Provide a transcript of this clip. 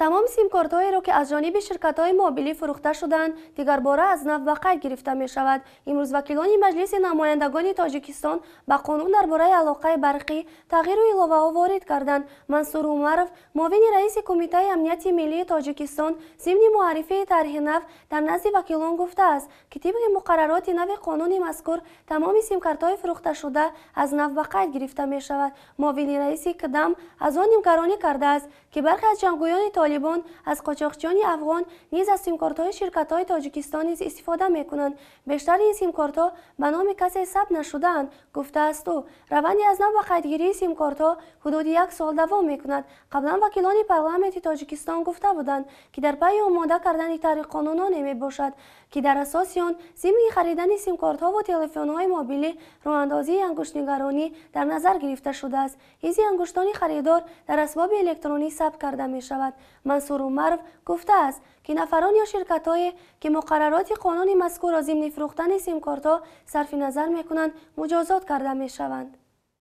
Тамоми симкортҳоеро, ки аз ҷониби ширкатҳои мобилӣ фурӯхта шудаанд, дигарбора аз нав ба қайд гирифта мешавад. Имрӯз вакилони Маҷлиси намояндагони Тоҷикистон ба қонун дар бораи алоқаи барқӣ тағйиру иловаҳо ворид карданд. Мансур Умаров, муовини раиси Кумитаи амнияти миллии Тоҷикистон, зимни муаррифии тарҳи нав дар назди вакилон гуфтааст, ки тибқи муқаррароти нави қонуни мазкур тамоми симкартҳои фурӯхташуда аз нав ба қайд гирифта мешавад. Муовини раиси КДАМ аз он нигаронӣ кардааст, ки бархе аз ҷангӯёни Толибон, аз қочоқчиёни афғон низ аз симкортҳои ширкатҳои Тоҷикистон низ истифода мекунанд. Бештари ин симкортҳо ба номи касе сабт нашудаанд, гуфтааст ӯ. Раванди аз нав ба қайдгирии симкортҳо ҳудуди як сол давом мекунад. Қаблан вакилони парламенти Тоҷикистон гуфта буданд, ки дар пайи омода кардани тарҳи қонуноне мебошад, ки дар асоси он зимни харидани симкортҳову телефонҳои мобилӣ роҳандозии ангуштнигаронӣ дар назар гирифта шудааст. Изи ангуштони харидор дар асбоби электронӣ сабт карда мешавад. Мансур Умаров гуфтааст, ки нафарон ё ширкатҳое, ки муқаррароти қонуни мазкурро зимни фурӯхтани симкортҳо сарфи назар мекунанд, муҷозот карда мешаванд.